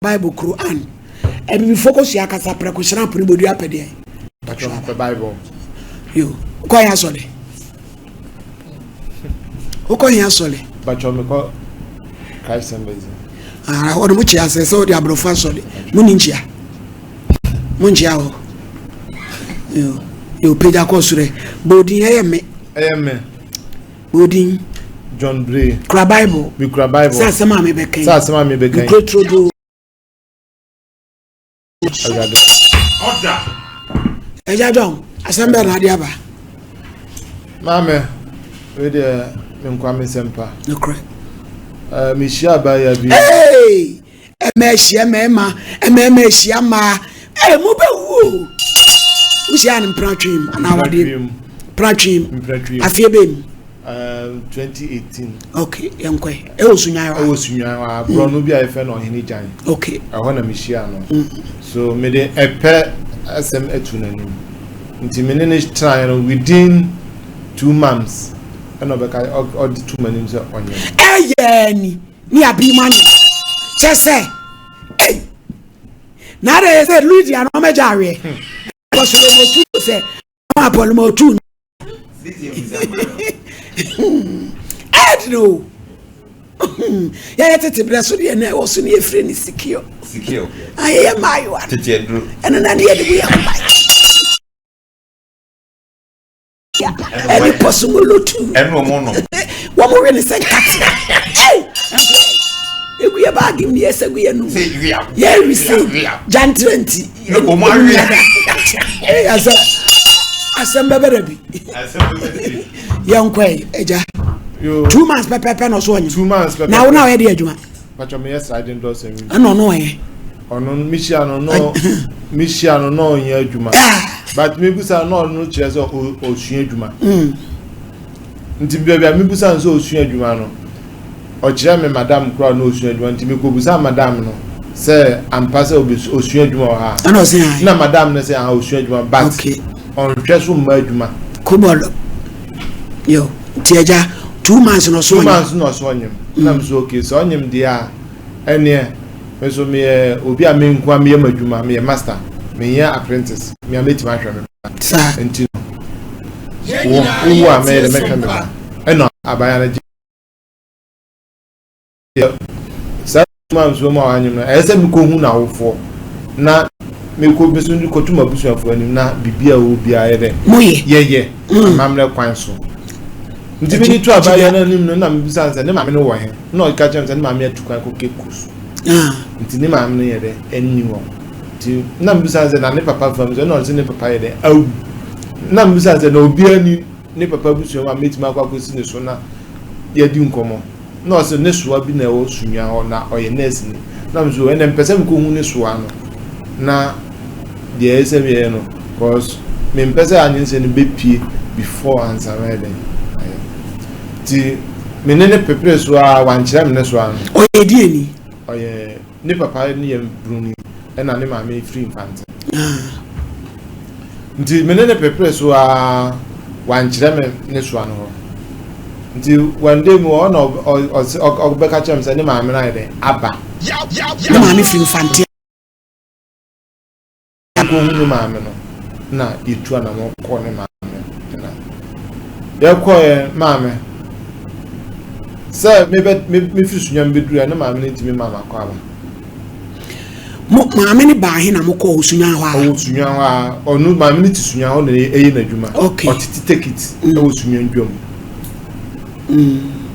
Bible Quran abibifo kɔ sua kasa prɛko hyerɛn apono bodua pɛ deɛ. Patro pɛ Bible. Yo, kɔ yɛ asɔre. Wokɔ yɛ asɔre. Patro mekɔ Christ Embassy. Ah, hɔ no mo kyia sɛ sɛ wode aborɔfo asɔre. Mo ni nkyia. Mo nkyia hɔ. Yo, yo pagya kɔ soro. Bɔ odin ɛyɛ me. Ɛyɛ me. Bɔ odin. John Bray. Kura Bible. Mi kura Bible. Sɛ asɛm a mebɛka yi. Sɛ asɛm a mebɛka yi. Mekura turo do. Awurade. Ɛgya John, asɛm bɛɛ na ade aba. Maame, wei deɛ me nkwa me nsɛm pa. Nokorɛ. Uh, mehyia abaayewa bi. Hey! Ɛmɛ ahyia mmarima, mmarima ahyia mmaa. Ee, mo bɛ wu o. Wohyia no mpratwem anaa awadeɛ mu? Mpratwem. Mpratwem. Afeɛ bɛ mu. 2018. Okay, yɛn kɔ yi. Ɛwɔ Sunyani wa. Ɛwɔ Sunyani wa. Borɔno bi a yɛfrɛ no Ɔhene Gyan. Okay. Ɛhɔ na mehyia no. So mede ɛpɛ asɛm atu n'anim. Nti me ne ne tenaeɛ no within 2 months ɛna ɔbɛka ɔde tu m'anim sɛ ɔnyɛ. Ɛyɛ ni ne abi mu anyɛ. Kyɛ sɛ, ɛy, na ada yɛ sɛ Lydia no ɔmɛgya aweɛ. Kɔsolomotu sɛ ɔmo apɔlomotu no. Ɛdi o. Yɛyɛ tete berɛ so deɛ na ɛwɔ so ne yɛfrɛ no sikio. Sikio. Ayɛyɛ mmaayewa no. Tete aduro. Ɛno na ne yɛde bu yɛ ho ban. Ɛne pɔsomolotu. Ɛno ɔmo nom. Wɔn we ne sɛ nkate. Ɛy! Egu yɛ baagi mu ne yɛsɛ gu yɛ num. Sɛ wia. Yɛ risi Wia. gyantere nti. Ɔmo awe. Ɛy asɛ asɛm bɛbɛ dɛ bi. Asɛm bɛbɛ dɛ bi. Yɛn kɔ yi ɛgya. Yo. 2 months pɛpɛpɛ na ɔso ɔnyim. 2 months pɛpɛpɛ. Na wo na ɔyɛ de adwuma. Patro meyɛ sliding doors and windows. Ɛna ɔno ɔyɛ. Ɔno mehyia no no mehyia no na ɔnyɛ adwuma. But mebusa no na ɔno kyerɛ sɛ ɔsua adwuma. Nti baabi a mebusa no sɛ ɔsua adwuma no, ɔkyerɛ me madam koraa na ɔsua adwuma, nti mekɔbusa madam no sɛ ampa sɛ ɔsua adwuma wɔ ha. Ɛna ɔsɛ ayi. Na madam no sɛ ah, ɔsua adwuma but ɔnhwɛ so mma adwuma. Kobɔlɔ. Yo, nti agya 2 months na ɔso Two ɔnyim. months na ɔso ɔnyim. Na me so okay, sɛ ɔnyim deɛ a, ɛneɛ me nso meyɛ obi a me nko a meyɛ m'adwuma, meyɛ master, menyɛ apprentice, me a mɛtumi ahwɛ me ba. Saa. Nti no wo wowu a mɛyɛ dɛ mɛhwɛ me ba. Ɛna abaayewa no gye saa 2 months mu a wanyim no, ɛyɛ sɛ mekɔhu n'awofoɔ na mekɔ me so kɔto m'abusuafoɔ anim na biribi a ɛwɔ biara yɛ dɛ Moyɛ. Yɛyɛ amammerɛ kwan so. Nti mede to abaayewa no anim no na mebisa no sɛ ne maame no wɔ he, na ɔka kyerɛ me sɛ ne maame atu kwan kɔ Cape Coast. Nti ne maame no yɛ dɛ ɛnni hɔ. Nti na mebisa no sɛ na ne papa fam sɛ, na ɔno sɛ ne papa yɛ dɛ awu. Na mebisa no sɛ na obiara ni ne papa abusua mu a mɛtumi akɔ akɔsi ne so na yɛadi nkɔmmɔ, na ɔsɛ ne soa bi na ɛwɔ Sunyani hɔ na ɔyɛ nurse ni. Na me so ɛnɛ mpɛ sɛ mekɔhu ne soa no na deɛ ɛyɛ sɛ meyɛ no, cause mempɛ sɛ anyinsɛn no bɛpie before ansa mɛyɛ dɛn ayɛ. Nti me ne ne pepere so a wankyerɛ me ne soa no. Ɔyɛ di ani. Ɔyɛ ne papa ne yɛ Bruni ɛna ne maame firi Mfante. Nti me ne ne pepere so a wankyerɛ me ne soa no hɔ. Nti one day mu hɔ na ɔbɛka kyerɛ me sɛ ne maame no ayɛ dɛn aba. Ne maame firi Mfante. Kɔhu ne maame no na yɛtu anamɔ kɔɔ ne maame na yɛkɔɛ. Maame sɛ mebɛ mefiri Sunyani bɛduru a, ne maame no ntumi ma makɔ aba. Mo maame ne baa he na mo kɔɔ Sunyani hɔ a? Ɔwɔ Sunyani hɔ a, ɔno maame no te Sunyani hɔ na ɛyɛ n'adwuma. Ɔtete tekit ɛwɔ Sunyani dwam.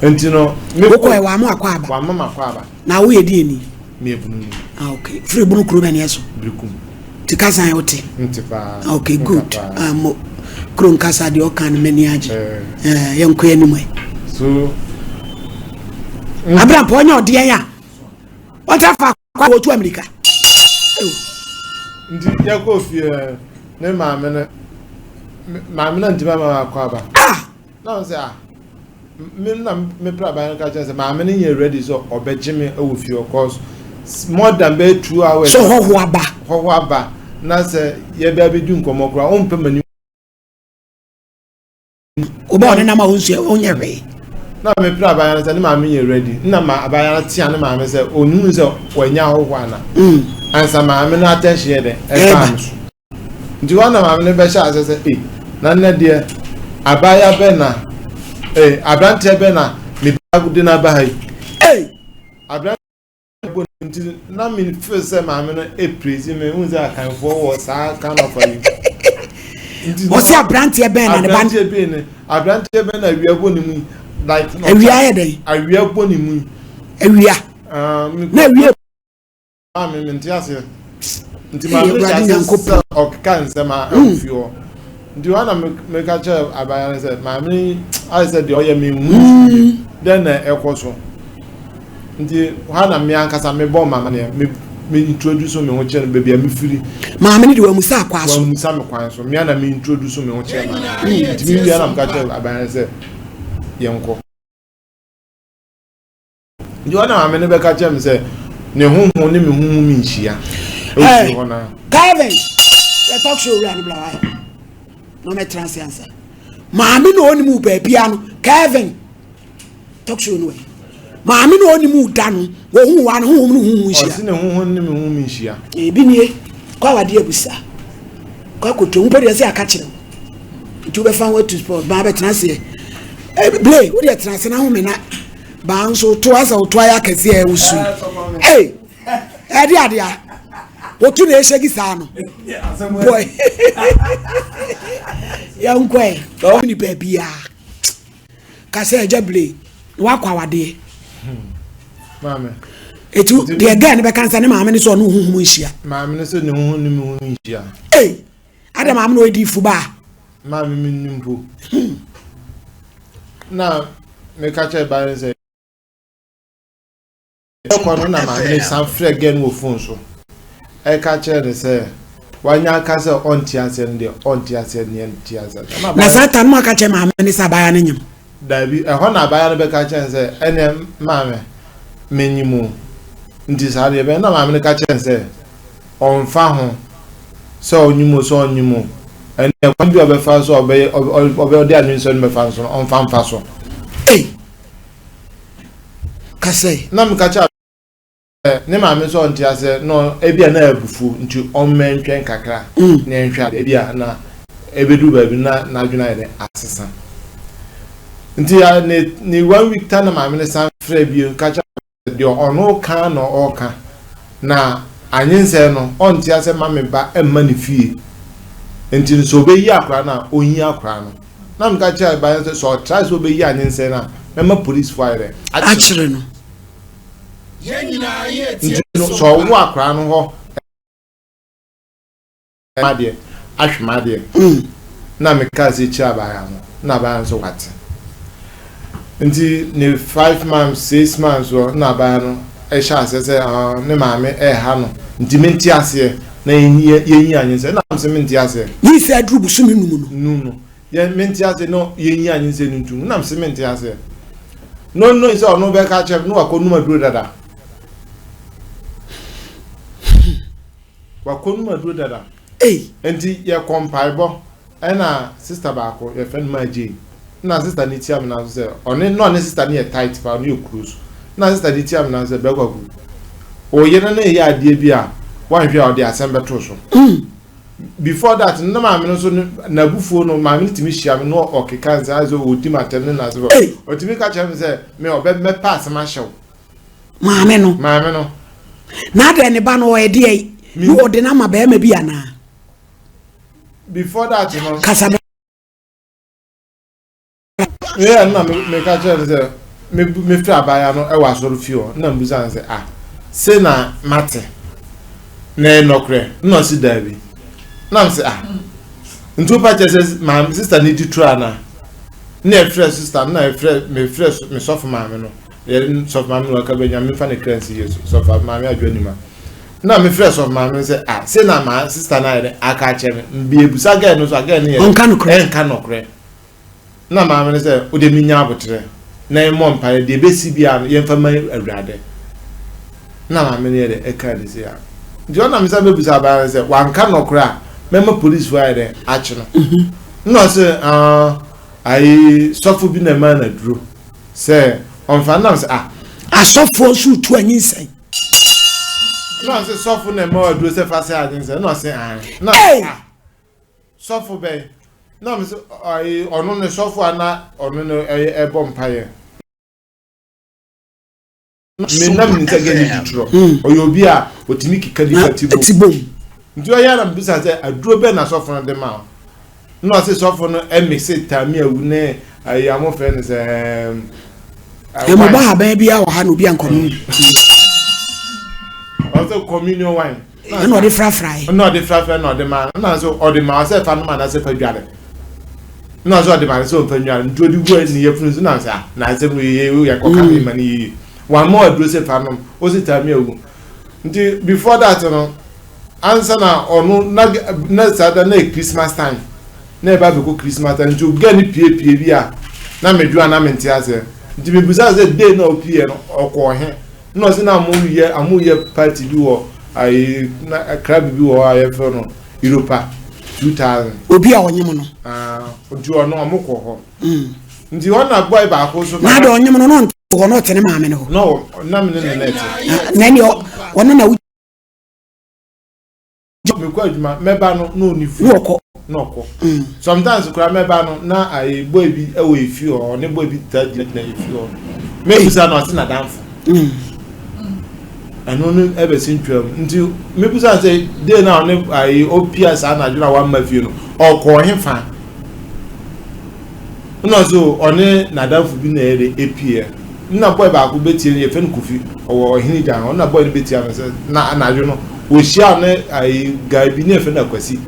Nti no Wokɔɛ wɔ amo akɔ aba? Wama makɔ aba. Na woyɛ di ani? Meyɛ Bununi. Ah, okay. Firi Bunu kuro bɛ neɛ so? Birikum. Ti kasa yɛ wote? Nte paa. Ah, okay, Nka good. paa. Ah, mo kuro nkasa deɛ ɔka no m'ani agye. Eh, yɛnkɔ anim ɛ. So Abrampɔ ɔnyɛ ɔdeɛn a ɔntra fa akɔ a wɔtu Amerika. Ew. Nti yɛkɔɔ fie, ne maame no maame no ntumi ama makɔ aba. Ah! Na ɔno sɛ ah, me na mepra aban no ka kyerɛ sɛ maame no nyɛ ready sɛ ɔbɛgye me wɔ fie hɔ, cause more than bɛyɛ 2 hours. Sɛ hɔho aba. Hɔho aba na sɛ yɛbɛ abɛdi nkɔmmɔ koraa ɔmpɛ m'anim. Wobɛ ɔne nam a wonsua wonyɛ hwee. Na mepere abaayewa no sɛ ne maame yɛ ready. Na ma abaayewa no tea ne maame sɛ ɔnhunu sɛ wanya ahɔhoɔ ana. Ansa maame no attention yɛ dɛ ɛbaa me so. Nti hɔ na maame no bɛhyɛ aseɛ sɛ ei na nnɛ deɛ abaayewa bɛn na ee aberanteɛ bɛn na me ba de no aba ha yi. Ei! Aberanteɛ bɔ ne nti na me feel sɛ maame no epraise me n sɛ akanfoɔ wɔ saa kind of ayi. Nti ɔsi aberanteɛ bɛn na ne ba aberanteɛ bɛn na aberanteɛ bɛn na awia bɔ ne mu yi like awia yɛ dɛn awia bɔ ne mu yi awia na awia Maame, mente aseɛ. Nti maame no hyɛ aseɛ sɛ ɔkeka nsɛm a ɛwɔ fie hɔ. Nti hɔ na meka kyerɛ abaayewa no sɛ maame yi ayɛ sɛ deɛ ɔyɛ me nhu yie. Dɛn na ɛkɔ so? Nti hɔ na me ankasa mebɔ maame no me me introduce me ho kyerɛ no baabi a mefiri. Maame no de wamusa akwan so. Wamusa me kwan so. Mmea na me introduce me ho kyerɛ maame. Nti me wia na meka kyerɛ abaayewa no sɛ yɛnkɔ. Nti hɔ na maame no bɛka kyerɛ me sɛ ne honhom ne me honhom nhyia. Ɛwɔ fie hɔ naa. Calvin, yɛ talk show wura no bla wa na ɔmɛtena ase ansa. Maame na ɔnim wo baabia no, Calvin, talk show no wɛ. Maame na ɔnim wo da no, wɔhu wa no honhom ne honhom nhyia. Ɔsi ne honhom ne me honhom nhyia. Ebi nie, kɔ awadeɛ abusa. Kɔ akoto, wopɛ deɛ sɛ aka kyerɛ wo. Nti wobɛfa ho atu sport, baa bɛtena aseɛ. Blay, wodeɛ tena ase na home na. Baa nso woto asɛ woto ayɛ akɛseɛ a ɛwosu ei ɛde adeɛ a woto na ɛhyɛ gi saa no boy yɛnkɔɛ ne baabiaa ka sɛ agya bile wakɔ awadeɛ ɛti deɛ gɛɛ no bɛka sɛ ne maame ne sɛ ɔne honhom nhyia maame no sɛ ne honhom ne me ho nhyia ei ada maame na ɔyɛ diifo baa maame me nim mpo na meka kyerɛ ba no sɛ ɛkɔ no na maame no san frɛ gɛ no wɔ fon so ɛka kyerɛ no sɛ wanya aka sɛ ɔnte aseɛ no deɛ ɔnte aseɛ no yɛnte aseɛ na saa ta no mu aka kyerɛ maame no sɛ abaayewa no nyim daabi ɛhɔ na abaayewa no bɛka kyerɛ no sɛ ɛneɛ maame menyim o nti saa deɛ bɛn na maame no ka kyerɛ no sɛ Ɔmmfa ho sɛ ɔnye mu o, sɛ ɔnnye mu o, ɛnna kwan bi a ɔbɛfa so a ɔbɛyɛ ɔbɛ ɔde adwensɛm no bɛfa so no, ɔmfa mfa so. Ei! Kasɛe. Na meka kyerɛ ne maame sɛ ɔnte aseɛ na ebi a na abufuo nti ɔmmɛntwɛn kakra mm. na ɛnhwɛ ade ebi a na ɛbɛduru baabi na n'adwene ayɛ dɛ asesa nti ne ne one week ta na maame no san frɛ bio ka kyerɛ Deɛ ɔno ka na ɔreka. Na anyinsɛn no ɔnte asɛ ma me ba mma ne fie. Nti no sɛ ɔbɛyi akwadaa no a ɔnyi akwadaa no. Na meka kyerɛ ba no sɛ sɛ ɔtrae sɛ ɔbɛyi anyinsɛn no a mɛma policefoɔ ayɛ dɛn? Akyere no. Nti no sɛ ɔwo akwadaa no hɔ. M'adeɛ, ahwe m'adeɛ. Na mekaa sɛ kyerɛ abaayewa no, na abaayewa no nso wate. Nti ne 5 months, 6 months wɔ na abaayewa no ɛhyɛ aseɛ sɛ ah, ne maame ɛɛha no. Nti mente aseɛ na yɛnyi yɛnyi anyinsɛn. Na mesɛ mente aseɛ. Yi sɛ aduru bosome 5 no. Num no. Yɛn mente aseɛ na yɛnyi anyinsɛn no ntum. Na mesɛ mente aseɛ. No no sɛ ɔno bɛka kyerɛ me na wakɔ num aduro dada. Wakɔnum aduro dada. Ei. Nti yɛkɔ mpaebɔ ɛna sister baako yɛfrɛ no maa Jane na sister no tia me nan so sɛ ɔne na ɔne sister no yɛ tight paa ɔno yɛ close na sister no tia me nan so sɛ Bra Kwaku wo yere no reyɛ adeɛ bi a wanhwɛ a ɔde asɛm bɛto so. Before that no na maame no nso n'abufuo no maame no tumi hyia me na ɔkeka nsɛm ayɛ sɛ ɔredi m'atɛm ne n'asɛm ɔtumi ka kyerɛ me sɛ me ɔbɛ mɛpɛ asɛm ahyɛ wo. Maame no. Maame no. Na adɛn ne ba no ɔyɛ deɛ yi? Na ɔde no ama bɛrima bi anaa? Before that no. Kasa bɛ. Yeah, na me me ka kyerɛ no sɛ me me fira abaayewa no ɛwɔ asɔre fie hɔ na mbusa no sɛ ah se na mate na ɛyɛ nɔkorɛ na ɔsi daabi na m sɛ ah nti wopa kyerɛ sɛ maame sista ne di turo anaa na ɛfrɛ sista no na ɛfrɛ mefrɛ me sɔfo maame no Yɛde sɔfo maame no aka bɛ nyame nfa ne kra nsi yesu sɔfo maame adwo anima na me frɛ sɔfo maame no sɛ ah se na ma sister na ayɛ aka akyerɛ me mbi ebusa girl no so a girl no yɛ ɔnka nokorɛ ɛnka nokorɛ na maame no sɛ wode me nya abotrɛ na yɛmmɔ mpaeɛ deɛ ɛbɛsi biara no yɛmfa ma awurade na maame no yɛ dɛ ɛka ne se a nti ɔna me sɛ mɛbusa abaa no sɛ wanka nokorɛ a mɛma policefoɔ ayɛ dɛ akye no na ɔse ah ayi sɔfo bi na ɛma no aduro. Sɛ ɔmfa nam sɛ ah. Asɔfoɔ nso retu anyinsɛn. Na ɔse sɔfo na ɛma aduro sɛ fa sɛ anyinsɛn na ɔse ae. Na ah sɔfo bɛn na ɔmo sɛ ɔno ne sɔfo a na ɔno no ɛyɛ ɛbɔ mpaeɛ. Me na menim sɛ gɛ ne di torɔ. Ɔyɛ obi a ɔtumi keka nipa ti bom. Nti ɔyɛ a na mebisa sɛ aduro bɛn na sɔfo no de ma wo. Na ɔse sɔfo no ɛmixe taame awu ne ayi a wɔfrɛ no sɛ ɛɛm. Ɛmo ba haban bi a wɔ ha na obi ankɔ nom. Ɔsɛ communion wine. Ɛna ɔde frafra yɛ. Ɛna ɔde frafra na ɔde ma na nso ɔde ma ɔsɛ fa nom anaasɛ fa dware. Na ɔsɛ ɔde ma no sɛ ɔmfa nware nti ɔde gu ne yafunu so na ɔsɛ ah na asɛm yɛ yɛ kɔka me ma no yie. Wɔn aduro sɛ fa nom ɔsɛ taame awu. Nti before that no. Ansa na ɔno na na saa da na yɛ Christmas time na yɛba abɛkɔ Christmas time nti girl no piepie bi a na medwo a na mente aseɛ nti mebusa sɛ day na ɔpieɛ no ɔkɔɔ he na ɔse na ɔmo yɛ ɔmo yɛ party bi wɔ ayi na club bi wɔ hɔ a yɛfrɛ no Europa 2000. Obi a ɔnyem no. Ah, nti ɔno ɔmo kɔ hɔ. Mm. Nti hɔ na boy baako so. Na de ɔnyem no na ɔnte hɔ na ɔte ne maame no hɔ. Na ɔ na me ne ne na ɛte. Na ɛne ɔno na mekɔ adwuma mɛba no na ɔni fie na ɔkɔ na ɔkɔ mm. Sometimes koraa mɛba no na ayi boy bi wɔ efi hɔ, ɔne boy bi taa gyinagyina efi hɔ. Mɛbusa no, ɔse n'adamfo mm. Ɛno no ɛbɛsi ntwam nti mɛbusa sɛ day na ɔne ayi ɔpia saa anadwo na wamma fie no ɔkɔ he fa. Nna so ɔne n'adamfo bi na ɛyɛ dɛ epiɛ. Nna boy baako betie no, yɛfrɛ no Kofi, ɔwɔ ɔhene gyan hɔ. Nna boy no betia no sɛ na anadwo no ohyia ɔne ayi guy bi ne yɛfrɛ no Akwasi.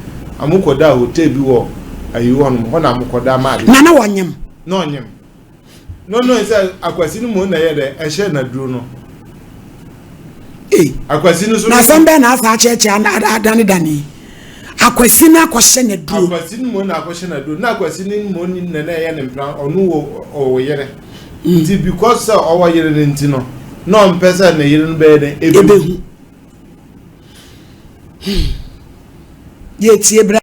Ɔmo kɔdaa hotel bi wɔ ayi hɔnom, hɔ na ɔmo kɔda ma ade. Na na ɔnyem. Na ɔnyem. No no sɛ Akwasi no mmom na ɛyɛ dɛ ɛhyɛ n'aduro no. Ei. Akwasi no so. Na asɛm bɛn na asa akyerɛkyerɛ adanedane? Akwasi no akɔhyɛ n'aduro. Akwasi no mmom na akɔhyɛ n'aduro. Na Akwasi no mmom na na ɛyɛ ne mpena, ɔno wɔ ɔwɔ yere. Mm. Nti because sɛ ɔwɔ yere no nti no, na ɔmpɛ sɛ ne yere no bɛyɛ dɛn ebehu. Hmm. Yɛtie bra.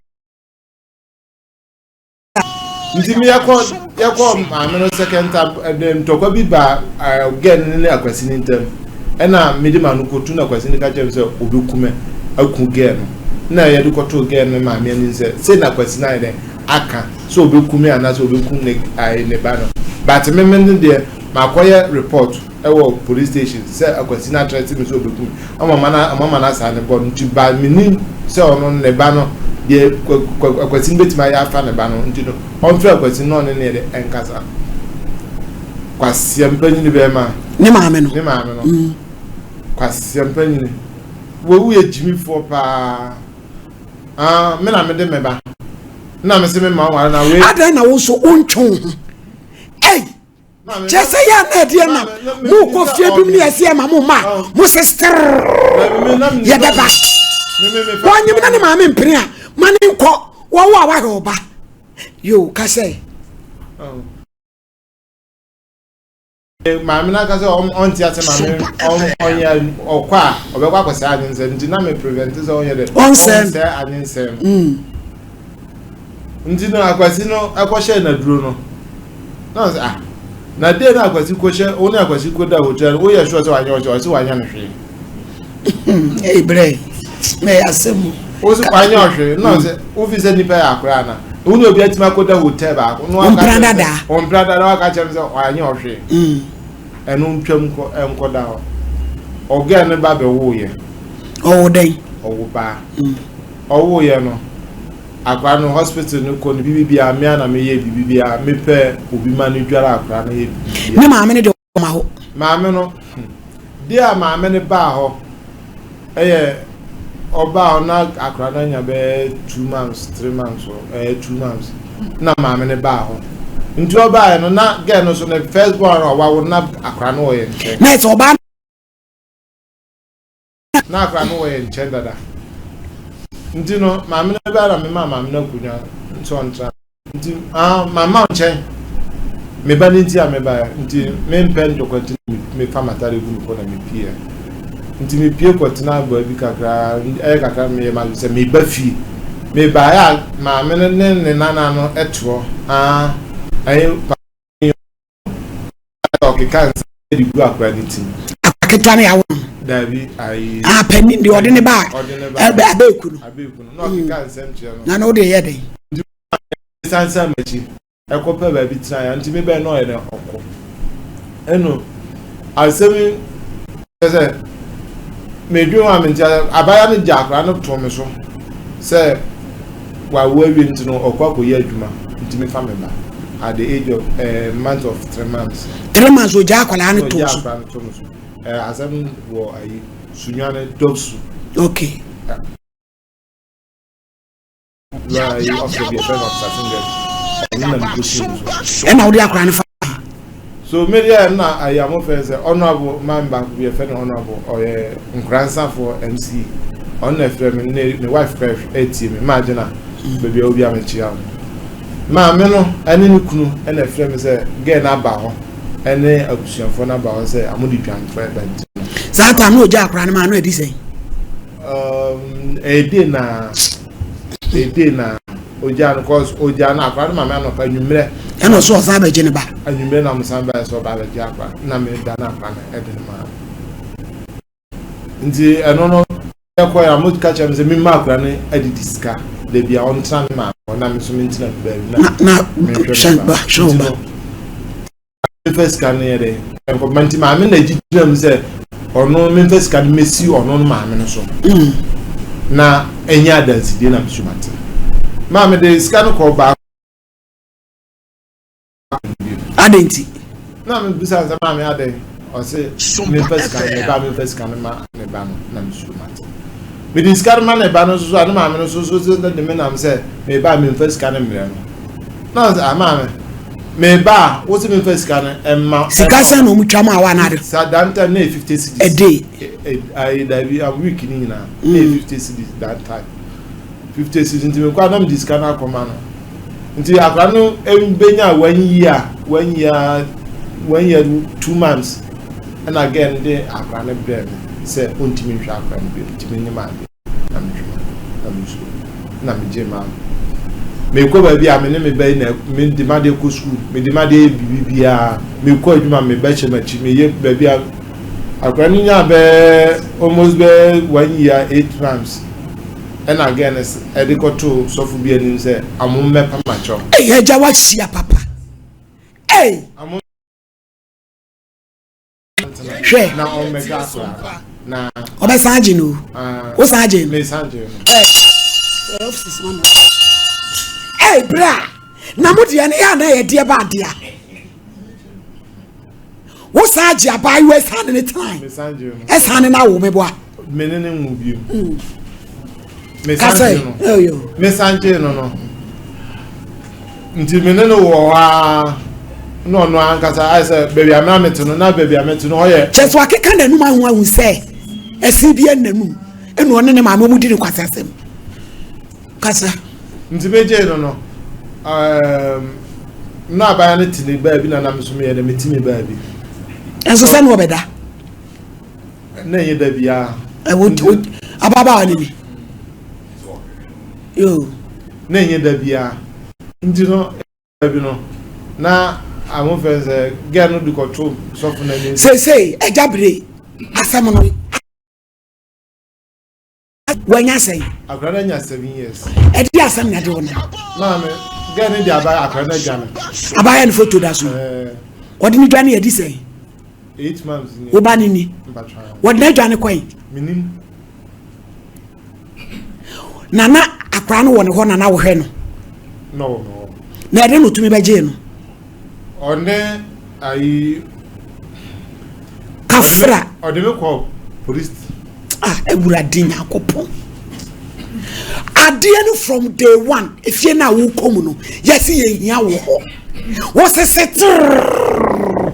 Nti mi yɛkɔ yɛkɔ maame no second time, ɛdɛ ntɔkwa bi ba ɛɛ girl no ne akwasi ne ntam, ɛna mi de ma no kotu na akwasi no ka kyerɛ mi sɛ obeku mɛ aku girl no, na yɛde kɔto girl no maame anim sɛ sei na akwasi no ayɛ dɛ aka sɛ obeku mi anaasɛ obeku ne ɛɛ ne ba no, but me me no deɛ makɔyɛ report. wɔ police station sɛ Akwasi no atrɛte me sɛ ɔbɛku me ama ɔma no ɔma ma no asaa ne bɔ no nti ba menim sɛ ɔno ne ba no deɛ Akwasi no bɛtumi ayɛ afa ne ba no nti no ɔmfrɛ Akwasi no ɔne ne yɛ de ɛnkasa. Kwasia mpanyini bɛrima ne maame no ne maame no mm. Kwasia mpanyini wɔwu yɛ gyimifoɔ paa. Ah, me na mede me ba na me se me ma nware na wei. Adɛn na wo nso wontwe wo ho? Ei! Kyerɛ sɛ yɛ na ɛdeɛ na mokɔ fie bi mu ne yɛsɛ yɛma mo ma mo sɛ serɛ yɛbɛba wɔnyem na ne maame mpene a ma ne nkɔ wɔwo a wahwɛ ɔba yo ka sɛ Maame no aka sɛ ɔnte ase maame ɔnyɛ ɔkɔ a ɔbɛkɔ akɔsɛe anwensɛm nti na me prevent sɛ ɔnyɛ dɛ ɔnsɛe anwensɛm mm. Nti no Akwasi no ɛkɔhyɛ n'aduro no na ɔsɛ ah na dee na Akwasi kɔhyɛ wo ne Akwasi kɔda hotel no woyɛ sure sɛ wanyɛ ɔsɛ ɔsɛ wanyɛ no hwee. Ee brɛ na ɛyɛ asɛm o. Wo sɛ wanyɛ ɔhwee na ɔsɛ wofi sɛ nipa yɛ akora ana wo ne obi atumi akɔda hotel baako na waka kyerɛ sɛ ɔmpra dada waka kyerɛ sɛ wanyɛ ɔhwee. Ɛno ntwam kɔ ɛnkɔda hɔ. Ɔgɛɛ no ba bɛwoeɛ. Ɔwo dɛn? Ɔwo baa. Ɔwoeɛ no, akwadaa no hospital no kɔ no biribi biara me ara na meyɛ biribi biara mepɛ obi ma no dware akwadaa no yɛ biribi biara. Ne maame no deɛ ɔma hɔ. Maame no, hmm, deɛ a maame no baa hɔ ɛyɛ ɔbaa hɔ na akwadaa no anya bɛyɛ 2 months, 3 months ɛyɛ 2 months na maame no baa hɔ nti ɔbaa no na girl no so ne first born a ɔwawo na akwadaa no wɔ yɛn nkyɛn. Na ɛsɛ ɔbaa. Na akwadaa no wɔ yɛn nkyɛn dada nti no maame no bɛyɛ na mema maame no akonnwa nso ɔntena nti ah mama nkyɛn me ba no nti a mebaeɛ nti mempɛ ntɔkwa nti mefa m'atade gu me kɔ na mepie nti mepie kɔtena baabi kakra ɛyɛ kakra meyɛ ma sɛ meba fie mebaeɛ a maame no ne ne nana no ɛtoɔ ah ɛyɛ. ɔkeka nsɛm de gu akora ne ti. Aketewa no yɛawo no. Daabi ayi. Ah panin deɛ ɔde ne ba ɛbɛ abeeku no. Abeeku no na ɔkeka nsɛm kyerɛ no. Na na ɔde yɛ dɛn. Nti sansan m'akyi ɛkɔpɛ baabi tena ya nti mebɛn na ɔyɛ dɛ ɔkɔ. Ɛno asɛm yi kyerɛ sɛ medwen ho a mente ase abaayewa no gya akwadaa no too me so sɛ wawo awie nti no ɔkɔ akɔyɛ adwuma nti mefa me ba at the age of uh, month of 3 months. 3 months ogya akwadaa no too so. Ogya akwadaa no too me so ɛɛ asɛm wɔ ayi Sunyani Dɔksu. Okay. Ɛna wode akora no fa. So me deɛ na ayɛ mo fɛ sɛ honorable man baako bi ɛfɛ no honorable ɔyɛ nkoransafoɔ MC ɔno na ɛfrɛ me ne ne wife kora ɛtie me maa gyina baabi a obi a mekyia wo maame no ɛne ne kunu ɛna ɛfrɛ me sɛ girl no aba hɔ ɛne abusuafoɔ no aba hɔ sɛ amode dwantoa ɛba nti saa tam na ɔgya akora no maa no adi sɛn. Ɛde na ɛde na ogya no cause ogya no akora no maame anɔpa anwummerɛ. Ɛna ɔso ɔsan abɛgye ne ba. Anwummerɛ na mo san ba sɛ ɔba abɛgye akora na me da na akora no ɛde no maa nti ɛno no ɛkɔ yɛ a mo ka kyerɛ me sɛ mema akora no adidi sika dabi a ɔntena ne maame hɔ na me nso mentena me baabi na na mehwɛ me ba hwɛ wo ba. Memfa sika no yɛ dɛ nkɔma nti maame na gyina mu sɛ ɔno memfa sika no mɛsi ɔno no maame no so na ɛnyɛ adansidie na mesu mate maame de sika no kɔ baako. Adɛn nti? Na mebisa sɛ maame adɛn, ɔse memfa sika no meba memfa sika no ma ne ba no na mesu mate mede sika no ma ne ba no nso so a ne maame no nso so de me nam sɛ meba memfa sika no mmerɛ no na ɔsɛ ah maame Me ba a, wo se memfa sika no mma. Sika sɛn na wɔn twa maa wo anaa de? Sa that time na yɛ 50 cedis. A day. Ayi dabi a week ni nyinaa na yɛ 50 cedis that time. 50 cedis nti mekɔ a na mede sika no akɔma no. Nti akwadaa no benya 1 year, 1 year, 1 year 2 months ɛna girl no de akwadaa no brɛ me sɛ ɔntumi nhwɛ akwadaa no bio nti menye maame. Na metwe ma na mesuro na megye ma mekɔ baabi a me ne me ba yi na mede m'adeɛ kɔ sukuu, mede m'adeɛ yɛ biribi biara, mekɔ adwuma me ba hyɛ m'akyi, meyɛ baabi a akwadaa no nyaa bɛɛ almost bɛɛ 1 year 8 months ɛna girl no ɛde kɔto sɔfo bi anim sɛ amo mmɛpa makyɛw. Ɛyɛ agya wahyia papa. Hey. Amo Hwɛ. Na ɔmmɛhwɛ akwadaa na. Ɔbɛsan agye no. O san agye no. Mesan gye no. Ɛ ɔfisi ma no. Ɛ bra na mo deɛ no yɛ ana yɛ deɛ ba adeɛ. Wo san agye abaayewa ɛsan ne ne tena. Mesan gye no. Ɛsan ne na awo me boa. Me ne ne nwu bio. Kasa yi. Mesan gye no no. Nti me ne no wɔ hɔ ara na ɔno ankasa ayɛ sɛ baabi a mena mete no na baabi a mete no hɔ yɛ. Kyɛ sɛ wakeka n'anum ahu ahu sɛ ɛse bi n'anum ɛna ɔne ne maame ɔmo di ne kwasi asɛm kasa. Nti megyee no no na abaya no te ne baabi na nam so meyɛ dɛ mete me baabi. Ɛnso sɛ na ɔbɛda. Na ɛnyɛ da biara. Ɛwɔ ababaawa no ni. Yoo. Na ɛnyɛ da biara. Nti no bi no na ahofɛ sɛ girl no de kɔto sɔfo no anim. Seesei agya bere asɛm no wanya sɛn? Akwadaa no anya 7 years. Ɛde asɛm na ɛde wo no. Maame girl no de abaya akwadaa no adwane. Abaya no foto da so. Ɔde ne dwane adi sɛn? 8 months ni. Wo ba ne ni. Wɔde no adwane kɔe. Minim. Na na akwadaa no wɔ ne hɔ na na wohwɛ no. Na wɔ me hɔ. Na ɛde no tumi bɛgyee no. Ɔne ayi. Kafra. Ɔde me kɔ police. Ah, Awurade Nyankopɔn. Adeɛ no from day one, efie no a wokɔ mu no, yɛsi yɛ hia wɔ hɔ. Wosese trrrr.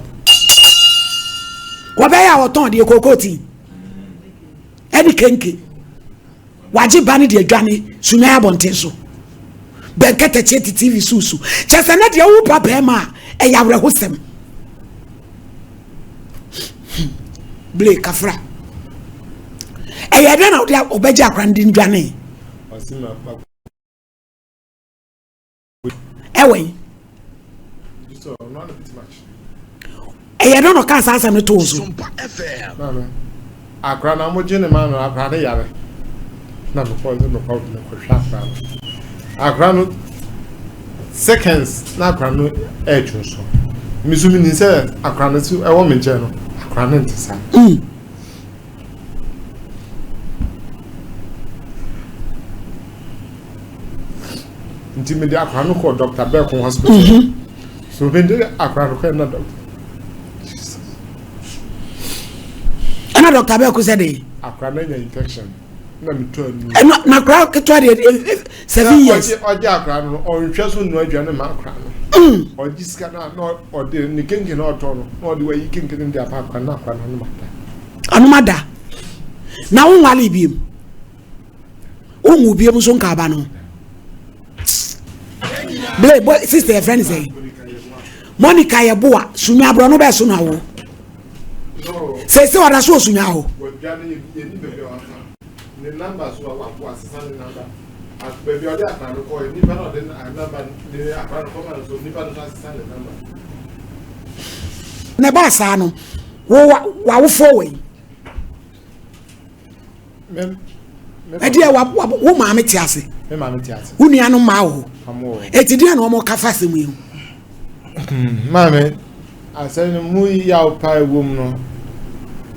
Wɔbɛyɛ a wɔtɔn deɛ kookoo tii ɛne kenke. Wagye ba no de adwane Sunyani abɔnten so. Bɛnkɛtɛkye te TV so su. Kyɛ sɛ na deɛ wo ba bɛrima a ɛyɛ awerɛhosɛm. Ble kafra. Ɛyɛ dɛn na wode ɔbɛgye akora no de no dwane? Ɛwɔ yi. Ɛyɛ dɛn na ɔkaa saa asɛm no too wo so? Maame, akora no wɔgye ne ma no, akora no yare. Na mekɔ sɛ mekɔ mekɔhwɛ akora no. Akora no seconds na akora no ɛretwe so. Me nso menim sɛ akora no so ɛwɔ me nkyɛn no, akora no nte saa. Mm. Nti mede akora no kɔɔ Dr. Bɛko hospital. Mm -hmm. So mede akora no kɔɛ na dɔkta. Ɛna dɔkta Bɛko sɛ de. Akora no anya infection na metu anu. Ɛna na akora ketewa deɛ 7 years. Ɔgye ɔgye akora no ɔnhwɛ so nnua aduane ma akora no. Ɔgye sika na na ɔde ne kenken na ɔtɔ no na ɔde wayi kenken no de ama akora no na akora no anom ada. Anom ada. Na wonwale biem. Wonwu biem nso nka aba no. Blay boy sister yɛ friend sɛ Monica yɛ boa sunya aborɔ no bɛɛ so na wo. Sɛ sɛ ɔda so osunya hɔ. Ne number so wa wa sesa ne number. Baabi a ɔde akora no kɔɔ nipa na ɔde number ne akora no kɔma no so nipa no so asesa ne number. Na ɛbaa saa no wo w'awofoɔ wɔ yi. Ɛdeɛ wo maame te ase. Wo nuanom mmaa wɔ hɔ. Eti deɛ na wɔn ka fa asɛm yi ho. Maame, asɛm no mu yaw paa ɛwɔ mu no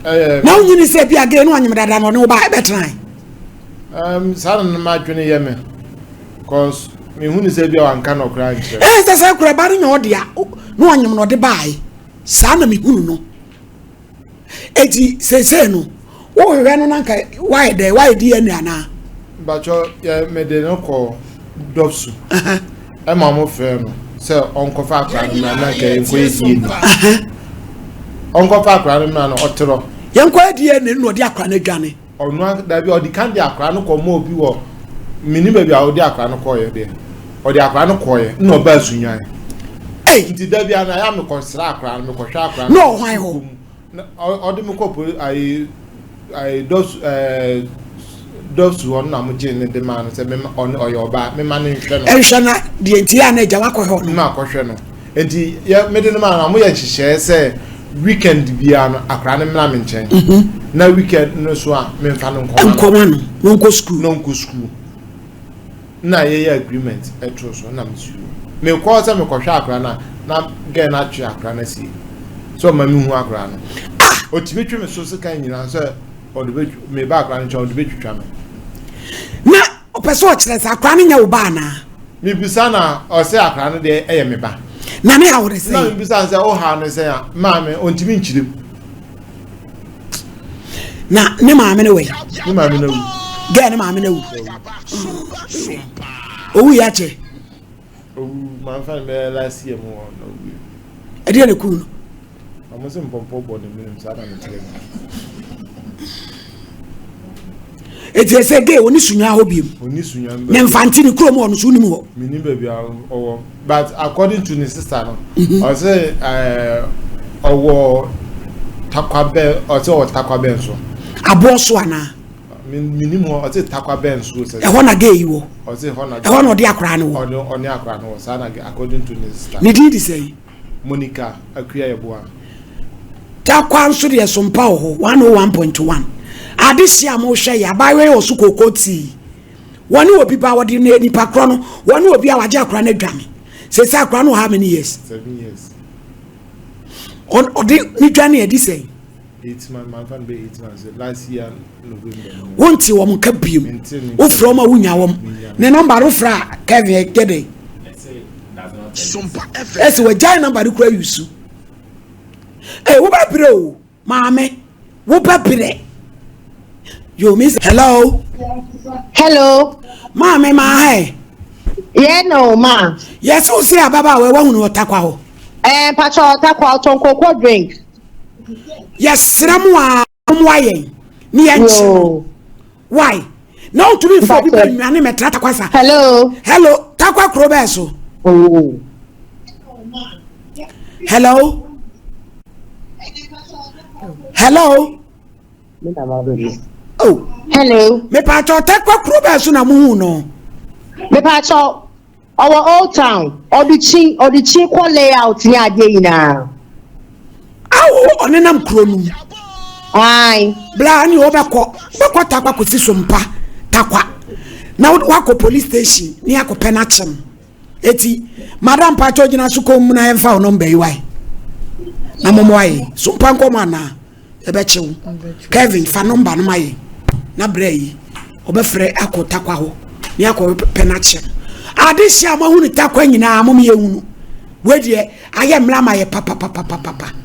ɛyɛ. Na wonyini sɛ bi agee no ɔnyem dada na ɔne wo ba ɛbɛtena. Um, saa na m'adwene yɛ me cause mehu ne sɛ bi a wanka nɔkora nkyerɛ. Ɛyɛ sɛ sɛ kura ba no nyɛ ɔdea na ɔnyem na ɔde baae saa na mehunu no. Eti seesei no wohwehwɛ no na nka wayɛ dɛ wayɛ DNA anaa? Mpakyɛ yɛ mede no kɔ dɔpsu ɛma ɔmo frɛ no sɛ ɔnkɔfa akora no mmra na nka yɛnkɔyɛ DNA ɔnkɔfa akora no mmra no ɔterɔ. Yɛnkɔyɛ DNA no na ɔde akora no adwane. Ɔno dabi ɔde kan de akora no kɔ ma obi wɔ menim baabi a ɔde akora no kɔɔyɛ deɛ ɔde akora no kɔɔyɛ na ɔbaa Sunyani. Nti dabi a na yɛ a mekɔsra akora no mekɔhwɛ akora no. Na ɔhwan hɔ? Na ɔde me kɔ poli ayi ayi dɔsu ɛɛ dɔsu hɔ na mo gye ne de maa no sɛ mema ɔne ɔyɛ ɔbaa mema ne nhwɛ no. Ɛnhwɛ na deɛ nti a na agya wakɔhwɛ ɔno. Na akɔhwɛ no nti yɛ mede no maa no mo yɛ nhyehyɛɛ sɛ weekend biara no akwaraa no mmra me nkyɛn mhm. na weekend no so a memfa no nkɔma no nkɔma no na ɔnkɔ sukuu na ɔnkɔ sukuu. na yɛyɛ agreement ɛtoo so na mesu mekɔɔ sɛ mekɔhwɛ akora no a na gɛɛ no atwe akora no asie sɛ ɔma mehu akora no ah! ɔtumi twe me so sekan nyinaa sɛ ɔde bɛ meba akora no nkyɛn ɔde bɛtwitwa me na ɔpɛ sɛ ɔkyerɛ sɛ akora no nyɛ wo ba anaa mebisa na ɔsɛ akora no deɛ ɛyɛ me ba na ne haw ne sɛ na mebisa sɛ wo haw ne sɛ a maame ɔntumi nkyerɛ mu na ne maame no wɛ ne maame no awu gɛɛ ne maame no awu owu yɛ akyɛ owu manfa no bɛyɛ last year mu hɔ na owu ɛdeɛ ne kuu no ɔmo sɛ mpɔmpɔ bɔ ne menim saa na mekyerɛ no eti ɛsɛ gay oni sunya hɔ biem oni sunya ne nfante ne kurom hɔ no so wonim hɔ menim baabi a ɔwɔ But according to ne sister no, mhm. ɔsɛ ɛɛ ɔwɔ takwa bɛn ɔsɛ ɔwɔ takwa bɛn so. Aboɔ so anaa? Minim hɔ ɔsɛ takwa bɛn so sɛ. Ɛhɔ na gay yi wɔ. Ɔsɛ hɔ na. Ɛhɔ na ɔde akora no wɔ. Ɔne ɔne akora no wɔ saa na according to ne sister. Ne din de sɛn? Monica Akua Yeboah. Takwa nso deɛ sompa wɔ hɔ 101.1 ade hyɛ a mohwɛ yɛ abaayewa yi wɔ so kooko tii. Wɔne obi ba wɔde ne nipa korɔ no wɔne obi a wagye akora no adwane sese akora no wɔ how many years? 7 years. Ɔde ne dwane adi sɛn? 8 months manfa no bɛ 8 months last year November. Wonte wɔn nka biem wofrɛ wɔn a wonya wɔn ne nɔmba no frɛ a Kevin ɛyɛ dɛ ɛsɛ wɔgyae nɔmba no kura yusu ee wobɛbrɛ o. Maame, wo bɛ brɛ. Yo, mi hello. Hello. Maame, maa ha ɛ. Yɛ na o ma. Yɛsɛ wo se ababaawa ɛ wahunu ɔtakwa hɔ. Ɛɛ eh, mpakyɛ ɔtakwa ɔtɔn koko drink. Yɛsrɛ mo a mmoa yɛn ne yɛn kye no. Why? Na wotumi nfa obi bɛ nwane mɛtra takwa sa. Hello. Hello, takwa kuro bɛɛ so. Oh. Hello. Hello. Oh. Hello. Mepatɔ takwa kuro bɛɛ so na mo hu no. Mepatɔ ɔwɔ old town ɔde kyi ɔde kyi kɔ layout ne adeɛ nyinaa. Awo ɔnenam kuro no mu. Ae. Bla ne wobɛkɔ wobɛkɔ Takwa kɔsi Sompa Takwa na wakɔ police station ne akɔpɛ no akyem. Eti madam pakyɛ gyina so kɔn mu na yɛmfa wo nɔmba yi wae na mɔmɔ ayɛ Sompa nkɔmɔ anaa ɛbɛkye wo. Kevin fa nɔmba no ma yɛn na brɛ yi ɔbɛfrɛ akɔ Takwa hɔ ne akɔ pɛ no akyem. Ade hyɛ a moahunu Takwa nyinaa mom yɛhunu. Wei deɛ ayɛ mmra ma yɛ papapapapapa.